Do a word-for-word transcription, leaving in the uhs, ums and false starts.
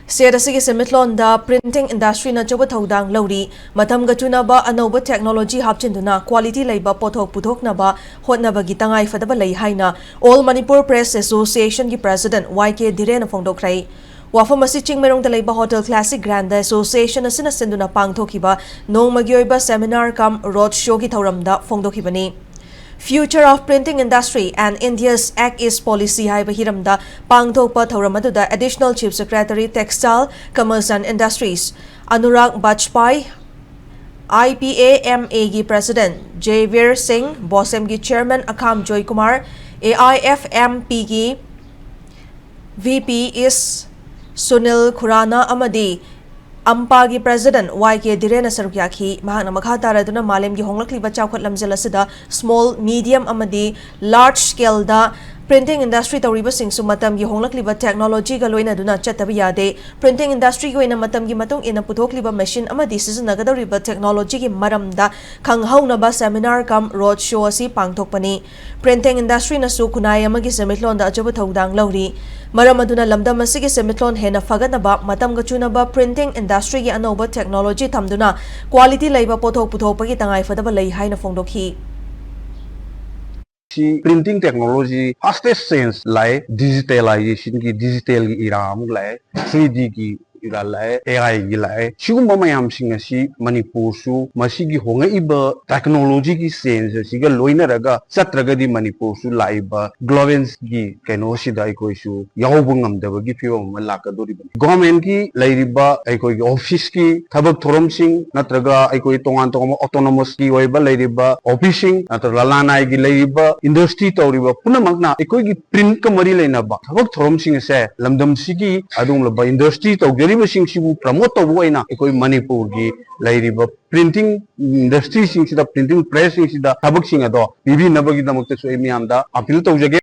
Set ꯑꯁꯤꯒꯤ ꯁꯦꯟꯃꯤꯠꯂꯣꯟꯗ printing industryꯅ ꯑꯆꯧꯕ ꯊꯧꯗꯥꯡ ꯂꯧꯔꯤ꯫ ꯃꯇꯝꯒ ꯆꯨꯅꯕ ꯑꯅꯧꯕ technology ꯍꯥꯞꯆꯤꯟꯗꯨꯅ quality ꯂꯩꯕ ꯄꯣꯠꯊꯣꯛ ꯄꯨꯊꯣꯛꯅꯕ ꯍꯣꯠꯅꯕꯒꯤ ꯇꯉꯥꯏ ꯐꯗꯕ ꯂꯩ ꯍꯥꯏꯅ All Manipur Press Associationꯒꯤ president ꯋꯥꯏ ꯀꯦ ꯙꯤꯔꯦꯟꯅ ꯐꯣꯡꯗꯣꯛꯈ꯭ꯔꯦ꯫ ꯋꯥꯐꯝ ꯑꯁꯤ ꯆꯤꯡꯃꯩꯔꯣꯡꯗ ꯂꯩꯕ Hotel Classic Grandꯗ association ꯑꯁꯤꯅ ꯁꯤꯟꯗꯨꯅ ꯄꯥꯡꯊꯣꯛꯈꯤꯕ ꯅꯣꯡꯃꯒꯤ ꯑꯣꯏꯕ seminar cum road showꯒꯤ ꯊꯧꯔꯝꯗ ꯐꯣꯡꯗꯣꯛꯈꯤꯕꯅꯤ꯫ Future of Printing Industry and India's Act East Policy ꯍꯥꯏꯕ ꯍꯤꯔꯝꯗ ꯄꯥꯡꯊꯣꯛꯄ ꯊꯧꯔꯝ ꯑꯗꯨꯗ Additional Chief Secretary Textile, Commerce and Industries Anurag ꯕꯥꯖꯄꯥꯏ, I P A M Aꯒꯤ president ꯖꯦꯕꯤꯔ ꯁꯤꯡ, ꯕꯣꯁꯦꯝꯒꯤ chairman ꯑꯈꯥꯝ Joykumar, A I F M Pꯒꯤ V P East Sunil Khurrana ꯑꯃꯗꯤ ꯑꯝꯄꯥꯒꯤ president ꯋꯥꯏ ꯀꯦ ꯙꯤꯔꯦꯟꯅ ꯁꯔꯨꯛ ꯌꯥꯈꯤ꯫ ꯃꯍꯥꯛꯅ ꯃꯈꯥ ꯇꯥꯔꯗꯨꯅ ꯃꯥꯂꯦꯝꯒꯤ ꯍꯣꯡꯂꯛꯂꯤꯕ ꯆꯥꯎꯈꯠ ꯂꯝꯖꯦꯜ ꯑꯁꯤꯗ small, medium ꯑꯃꯗꯤ large scaledꯗ printing industry ꯇꯧꯔꯤꯕꯁꯤꯡꯁꯨ ꯃꯇꯝꯒꯤ ꯍꯣꯡꯂꯛꯂꯤꯕ technologyꯒ ꯂꯣꯏꯅꯗꯨꯅ ꯆꯠꯇꯕ ꯌꯥꯗꯦ꯫ Printing industryꯒꯤ ꯑꯣꯏꯅ ꯃꯇꯝꯒꯤ ꯃꯇꯨꯡ ꯏꯟꯅ ꯄꯨꯊꯣꯛꯂꯤꯕ machine ꯑꯃꯗꯤ ꯁꯤꯖꯤꯟꯅꯒꯗꯧꯔꯤꯕ technologyꯒꯤ ꯃꯔꯝꯗ ꯈꯪꯍꯧꯅꯕ seminar cum road show ꯑꯁꯤ ꯄꯥꯡꯊꯣꯛꯄꯅꯤ꯫ Printing industryꯅꯁꯨ ꯈꯨꯟꯅꯥꯏ ꯑꯃꯒꯤ ꯁꯦꯟꯃꯤꯠꯂꯣꯟꯗ ꯑꯆꯧꯕ ꯊꯧꯗꯥꯡ ꯂꯧꯔꯤ꯫ ꯃꯔꯝ ꯑꯗꯨꯅ ꯂꯝꯗꯝ ꯑꯁꯤꯒꯤ ꯁꯦꯟꯃꯤꯠꯂꯣꯟ ꯍꯦꯟꯅ ꯐꯒꯠꯅꯕ ꯃꯇꯝꯒ ꯆꯨꯅꯕ printing industryꯒꯤ ꯑꯅꯧꯕ technology ꯊꯝꯗꯨꯅ quality ꯂꯩꯕ ꯄꯣꯠꯊꯣꯛ ꯄꯨꯊꯣꯛꯄꯒꯤ ꯇꯉꯥꯏꯐꯗꯕ ꯂꯩ ꯍꯥꯏꯅ ꯐꯣꯡꯗꯣꯛꯈꯤ꯫ ꯁꯤ printing technology fastest change ꯂꯥꯛꯑꯦ, digitalizationꯒꯤ, digitalꯒꯤ era ꯑꯃꯨꯛ ꯂꯥꯛꯑꯦ, three Dꯒꯤ era ꯂꯥꯛꯑꯦ, A Iꯒꯤ ꯂꯥꯛꯑꯦ꯫ ꯁꯤꯒꯨꯝꯕ ꯃꯌꯥꯝꯁꯤꯡ ꯑꯁꯤ ꯃꯅꯤꯄꯨꯔꯁꯨ ꯃꯁꯤꯒꯤ ꯍꯣꯡꯉꯛꯏꯕ technologyꯒꯤ change ꯑꯁꯤꯒ ꯂꯣꯏꯅꯔꯒ ꯆꯠꯇ꯭ꯔꯒꯗꯤ ꯃꯅꯤꯄꯨꯔꯁꯨ ꯂꯥꯛꯏꯕ globalꯒꯤ ꯀꯩꯅꯣꯁꯤꯗ ꯑꯩꯈꯣꯏꯁꯨ ꯌꯥꯎꯕ ꯉꯝꯗꯕꯒꯤ ꯐꯤꯕꯝ ꯑꯃ ꯂꯥꯛꯀꯗꯧꯔꯤꯕꯅꯤ꯫ Governmentꯀꯤ ꯂꯩꯔꯤꯕ ꯑꯩꯈꯣꯏꯒꯤ officeꯀꯤ ꯊꯕꯛ ꯊꯧꯔꯝꯁꯤꯡ ꯅꯠꯇ꯭ꯔꯒ ꯑꯩꯈꯣꯏ ꯇꯣꯉꯥꯟ ꯇꯣꯉꯥꯟꯕ autonomousꯀꯤ ꯑꯣꯏꯕ ꯂꯩꯔꯤꯕ officeꯁꯤꯡ ꯅꯠꯇ꯭ꯔꯒ ꯂꯅꯥꯏꯒꯤ ꯂꯩꯔꯤꯕ industry ꯇꯧꯔꯤꯕ ꯄꯨꯝꯅꯃꯛꯅ ꯑꯩꯈꯣꯏꯒꯤ printꯀ ꯃꯔꯤ ꯂꯩꯅꯕ ꯊꯕꯛ ꯊꯧꯔꯝꯁꯤꯡ ꯑꯁꯦ ꯂꯝꯗꯝꯁꯤꯒꯤ ꯑꯗꯨꯒꯨꯝꯂꯕ industry ꯇꯧꯖꯔꯤꯕꯁꯤꯡꯁꯤꯕꯨ promote ꯇꯧꯕ ꯑꯣꯏꯅ ꯑꯩꯈꯣꯏ ꯃꯅꯤꯄꯨꯔꯒꯤ ꯂꯩꯔꯤꯕ printing industryꯁꯤꯡꯁꯤꯗ, printing pressꯁꯤꯡꯁꯤꯗ ꯊꯕꯛꯁꯤꯡ ꯑꯗꯣ ꯄꯤꯕꯤꯅꯕꯒꯤꯗꯃꯛꯇꯁꯨ ꯑꯩ ꯃꯤꯌꯥꯝꯗ appeal ꯇꯧꯖꯒꯦ꯫